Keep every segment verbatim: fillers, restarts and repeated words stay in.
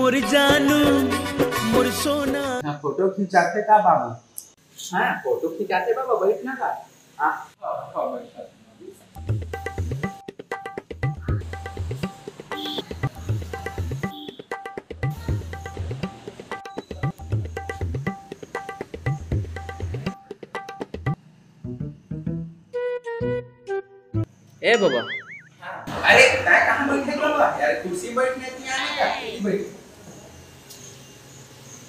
मोर जानू, मोर सोना। हाँ, फोटो खिंचाथे का बाबू? हाँ, फोटो खिंचाथे बाबा, बैठ ना का। हाँ, हाँ, हाँ, बैठ। ए बाबा। हाँ। अरे, तैं कहाँ बैठे बाबा? यार, कुर्सी बैठ नहीं थी आने का। बैठ।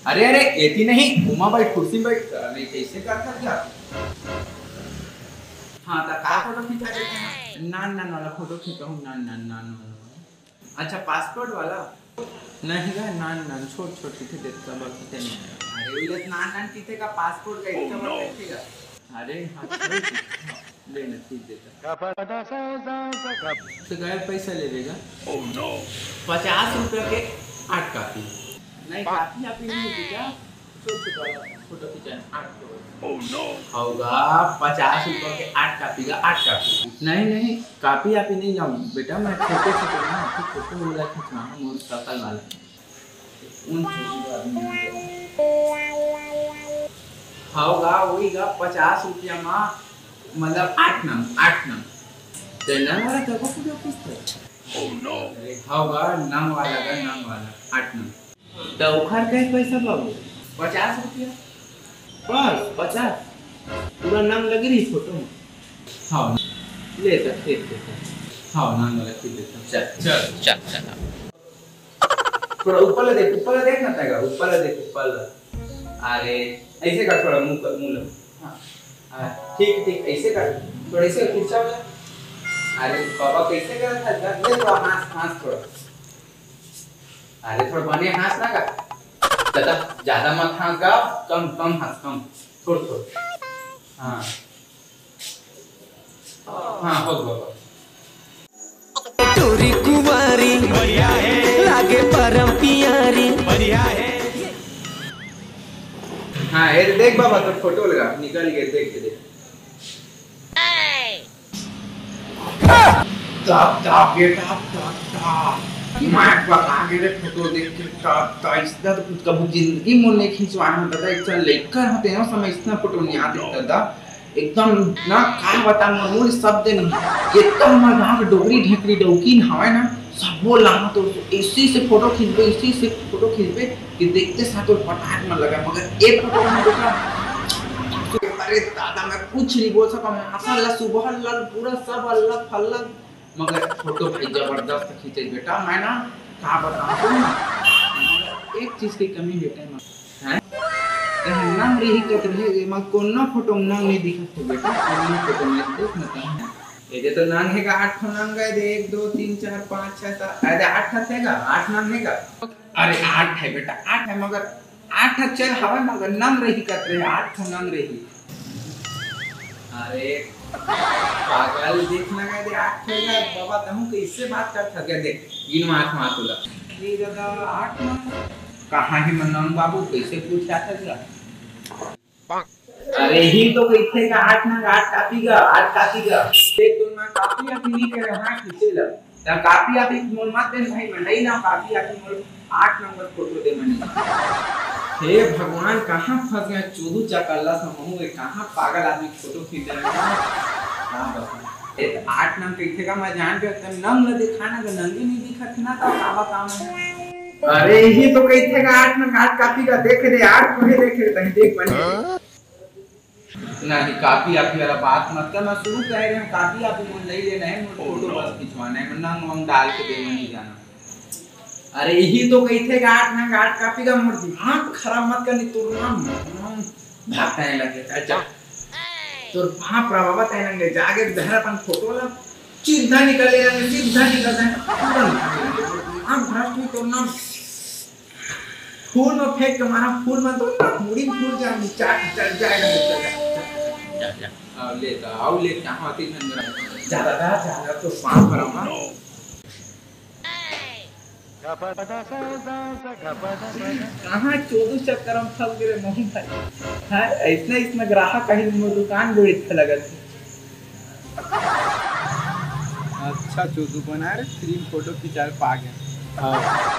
अरे, अरे, एती नहीं, उमा बैठ, कुर्सी बैठ। अरे, कैसे कर कर जा? हाँ, तो का फोटो खिंचा देते हैं? नान, नान वाला फोटो खींचा हूँ, नान, नान, नान वाला। अच्छा, पासपोर्ट वाला? नहीं गा, नान नान, छोट छोट किथे देता, बड़ किथे नहीं। अरे, वो ये नान नान किथे का पासपोर्ट का इतना बड़ किथे का? अरे, हाँ, छोड़ दे। हाँ, ले ना, ठीक देता। तो गए पैसा ले लेगा। पचास रुपया के आठ कापी। नहीं, कापी आपी नहीं होती क्या? छोट छोट वाला फोटो खिंचाना, आठ फोटो। होगा पचास रुपया के आठ कापी का, आठ कापी। नहीं, नहीं, कापी आपी नहीं लाऊं बेटा, मैं छोटे छोटे ना, आपके फोटो वाला खिंचवाना, मोर सकल वाला। उन छोटे आदमी होगा, वही गा पचास रुपया मा, मतलब आठ नंग, आठ नंग। तो नंग वाला तो कुछ ऑफिस था। अरे, होगा नंग वाला का, नंग वाला, आठ नंग। त ओखर कहे पैसा बाबू? पचास रुपया। बस, पचास? पूरा नाम लगे रही फोटो में। हाँ। ले सर, ले, ले सर। हाँ, नाम लगा, ठीक है, सर। चल, चल, चल, चल। थोड़ा ऊपर ले देख, ऊपर ले देख ना, तैं गा, ऊपर ले देख, ऊपर ले। अरे, ऐसे कर, थोड़ा मुंह कर, मुंह लो। हाँ। हाँ, ठीक, ठीक, ऐसे कर। थोड़ा ऐसे खींचा हो जा। अरे, बाबा, कैसे कर था? ले थोड़ा हाँस, हाँस थोड़ा। अरे, थोड़ा बने हाँस ना गा। ज्यादा, ज्यादा मत हाँस गा, कम, कम हाँस, कम। थोड़ा, थोड़ा। हाँ। हाँ, हो गया, हो गया। टोरी कुंवारी बढ़िया है, लागे परम प्यारी। बढ़िया है। हाँ, ये देख बाबा, तो फोटो लगा, निकल गए, देख के देख। दादा बेटा, दादा, मैं बता के रे फोटो देख के, दादा, इसका तो कभी जिंदगी में नहीं खिंचवाना, दादा, इतना लड़का रहते हैं, समय इतना फोटो नहीं आते, दादा, एकदम ना, का बता, मोर शब्द नहीं, जितना हमारे गाँव के डोकरी ढेकरी डौकी हवे ना, सबो ला तो इसी से फोटो खींचबे, इसी से फोटो खींचबे कि देखते साथ वो पटाख में लगा, मगर एक फोटो में देखा, अरे दादा, मैं कुछ नहीं बोल सका, माशाल्लाह, सुबह लग, पूरा सब अल्लाह फल्ला, मगर फोटो भाई जबरदस्त खींचे बेटा, मैं ना, का बताऊं तुम ना, एक चीज की कमी बेटा, मैं, हैं? ये नंग रही कत रहे, ये मैं कोनो फोटो में नंग नहीं दिखत हो बेटा, कोनो फोटो में देख ना तुम। ये जे तो नंग है का, आठ ठो नंग है, दे, एक, दो, तीन, चार, पाँच, छह, सात, अरे आठ ठो है का, आठ नंग है का? अरे आठ है बेटा, आठ है, मगर आठ अक्षर हवय, मगर नंग रही कत रहे, आठ ठो नंग रही। अरे पागल, देख ना गए दे, आठ ठो है, बाबा, तहूं कैसे बात करत हस? देख, गिन मार मार तोला। ये दादा, आठ नंग? कहाँ है मन नंग बाबू, कैसे पूछ जाता है? अरे ही तो कहिथे का आठ नंग, आठ कापी का, आठ कापी का। देख तो मैं कापी अभी नहीं करे, हाँ खींचे ला। ता कापी आपी मोल मत देन भाई, मैं नहीं ना कापी आपी मोल, आठ नंबर फोटो दे मनी। हे भगवान, कहाँ फंस गए चोदू चकल्ला समूह, कहाँ पागल आदमी फोटो खींच रहे हैं। हाँ बस। ए, तो आठ नंग कहिथे का मैं जान के तब नंग न दिखाना, अगर नंगी नहीं दिखत ना तो का बताऊं मैं? अरे ही तो कहिथे का आठ नंग, आठ कापी का देख रे, आठ कोहे देख रे, तहीं देख बने। नहीं, कापी आपी वाला बात मत कर, मैं शुरू कह रहे हूँ, कापी आपी मोर नहीं लेना है, मोर फोटो बस खिंचवाना है, मैं नंग वंग डाल के देना नहीं जाना। अरे यही तो कही थे, गाट ना गाट कापी का, मोर दिमाग खराब मत कर, नहीं तोर नाम, नाम भागने लगे, अच्छा, तोर बाप रा बाबा तय नंगे जाके घर अपन फोटो ला, सीधा निकल ले, सीधा निकल ले, तुरंत भाग ले, दिमाग भ्रष्ट हुई तोर नाम। फूल में फेंक के मारा, फूल में तो मुड़ी फूट जा, नीचा चल जाएगा, नीचा जा, जा, जा। आओ ले तो, आओ ले, कहाँ आती धन मेरा? जा दादा, जा, जा, तो पाँव पर आऊंगा। कहाँ चोदू चक्कर में फंस गए रे मोहन भाई? हाँ, इतना, इतना ग्राहक कहीं मोर दुकान जो इतना लगत है। अच्छा चोदू बना रे, फिल्म फोटो खिंचाए पा गए। हाँ।